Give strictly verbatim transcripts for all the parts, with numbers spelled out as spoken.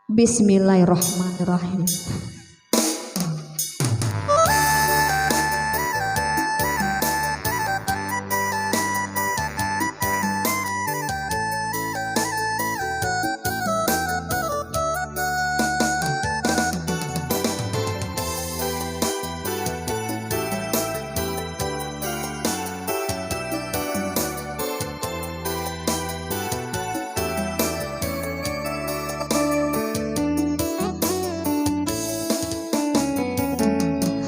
Bismillahirrahmanirrahim.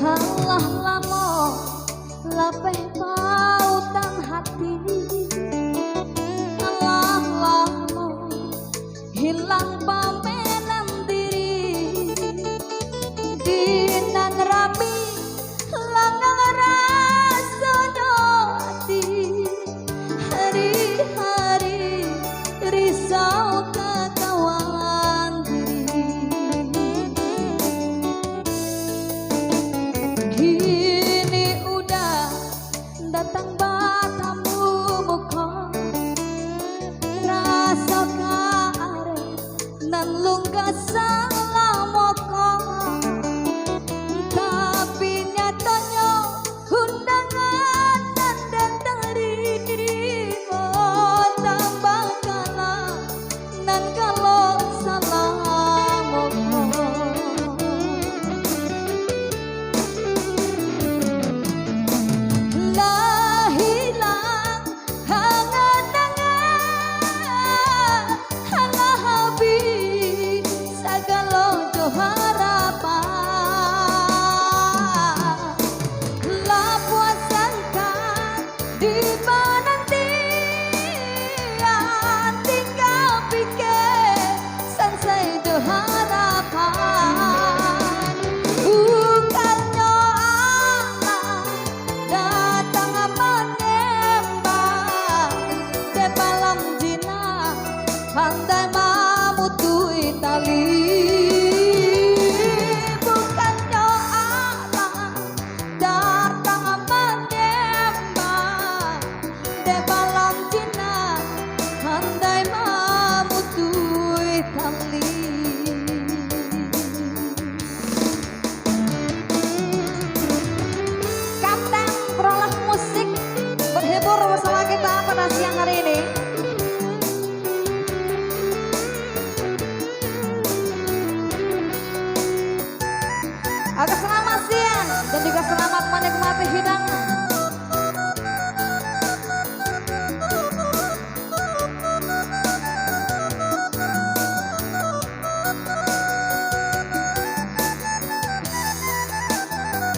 Alah lamo lapeh pautan hati, alah lamo hilang pamenan diri. Di nan rami langang rasonyo ati, hari-hari risau kakawan diri. Kini udah datang batamu muko, raso ka areh nan lungga salamo ko. Tapi nyatonyo undangan nan den tarimo tambah kalah nan kalau salamo ko. Lah hilang angan-angan, alah habih sagalo jo harapan. Lah puasangkan di panantian, tingga pikeh sansai jo harapan. Bukannyo alah datang manyambah, dek balam jinak pandai mamutuih tali. Bukannyo alah datang manyambah, dek balam jinak pandai mamutuih tali. Kapten Prolah Musik berhibur bersama kita pada siang hari ini. Oke, selamat siang dan juga selamat menikmati hidangan.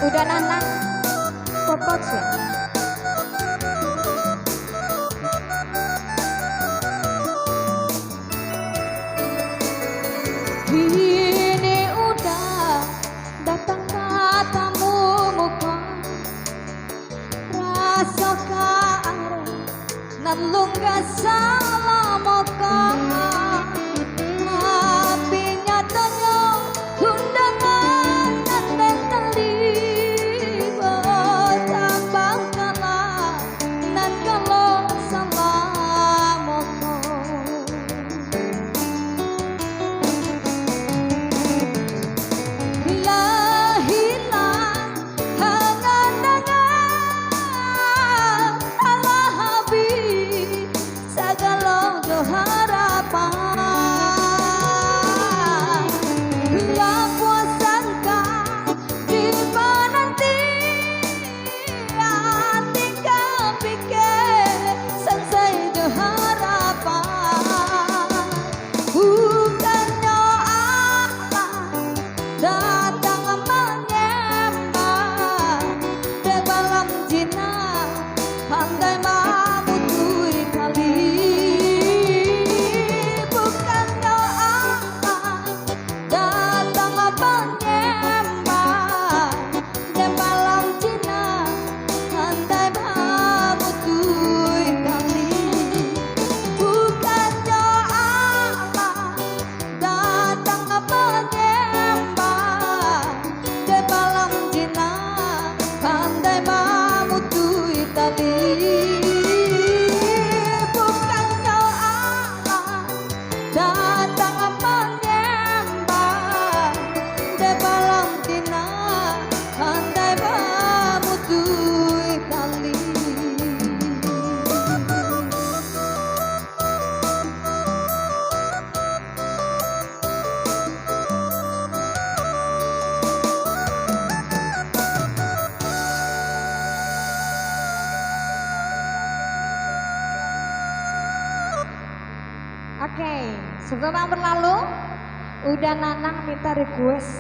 Udah nanang, kokot ya. Kini udah datang ka tamu muko, raso ka areh nan lungga salamo ko. Tapi nyatonyo undangan nan den tarimo tambah Oke, sebelum berlalu, Uda Nanang minta request.